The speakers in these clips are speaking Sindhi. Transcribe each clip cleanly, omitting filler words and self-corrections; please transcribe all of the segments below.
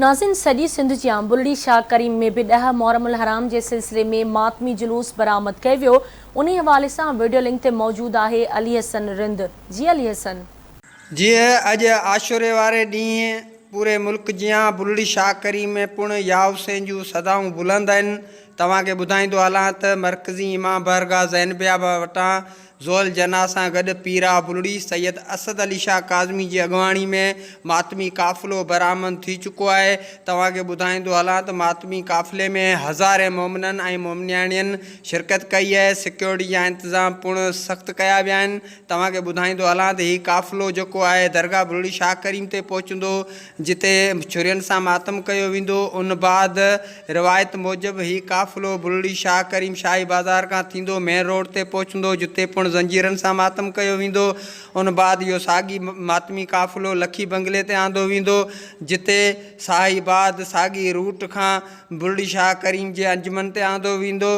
ناظرين سڄي سنڌ جيان بلڙي شاهه ڪريم ۾ به ڏهه محرم الحرام جي سلسلي ۾ ماتمي جلوس برآمد ڪيو ويو انهي حوالي سان وڊيو لنڪ تي موجود آهي علي حسن رند جي علي حسن. جيئن اڄ عاشوري واري ڏينهن پوري ملڪ جيان بلڙي شاهه ڪريم ۾ پڻ يا حسين جون صدائون بلند آهن. توهان کي ٻڌائيندو هلان ته مرڪزي امام بارگاهه زينبيه وٽان ذوالجناح سان گڏ پيرا بلڙي سيد اسد علي شاهه ڪاظمي جي اڳواڻي ۾ ماتمي قافلو برآمد ٿي چڪو آهي. توهان کي ٻڌائيندو هلان ته ماتمي قافلي ۾ هزارين مومنن ۽ مومنياڻين شرڪت ڪئي آهي. سيڪيورٽي جا انتظام پڻ سخت ڪيا ويا آهن. توهان کي ٻڌائيندو هلان ته هي قافلو جيڪو آهي درگاهه بلڙي شاهه ڪريم تي پهچندو جتي ڇرين سان ماتم ڪيو ويندو، ان بعد روايت موجب هي قافلو بلڙي شاهه ڪريم شاهي بازار کان ٿيندو مين روڊ تي پهچندو، جتي پڻ زنجيرن سان ماتم ڪيو ويندو، ان بعد اهو ساڳي ماتمي قافلو لکي بنگلي تي آندو ويندو، جتي ساهي بعد ساڳي روٽ کان بلڙي شاهه ڪريم جي انجمن تي آندو ويندو.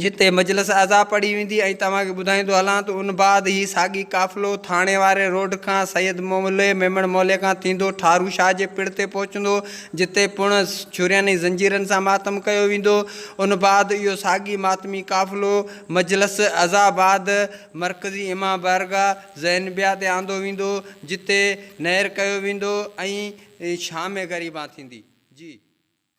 جتي مجلس عزا پڙهي ويندي ۽ توهان کي ٻڌائيندو هلان ته ان بعد هي ساڳي قافلو ٿاڻي واري روڊ کان سيد مولي ميمڻ مولي کان ٿيندو ٺارو شاهه جي پڙ تي پهچندو جتي پڻ ڇرين ۽ زنجيرن سان ماتم ڪيو ويندو ان بعد اهو ساڳي ماتمي قافلو مجلس عزا بعد مرڪزي امام بارگاهه زينبيه تي آندو ويندو جتي نير ڪيو ويندو ۽ شام غريبان ٿيندي. جي.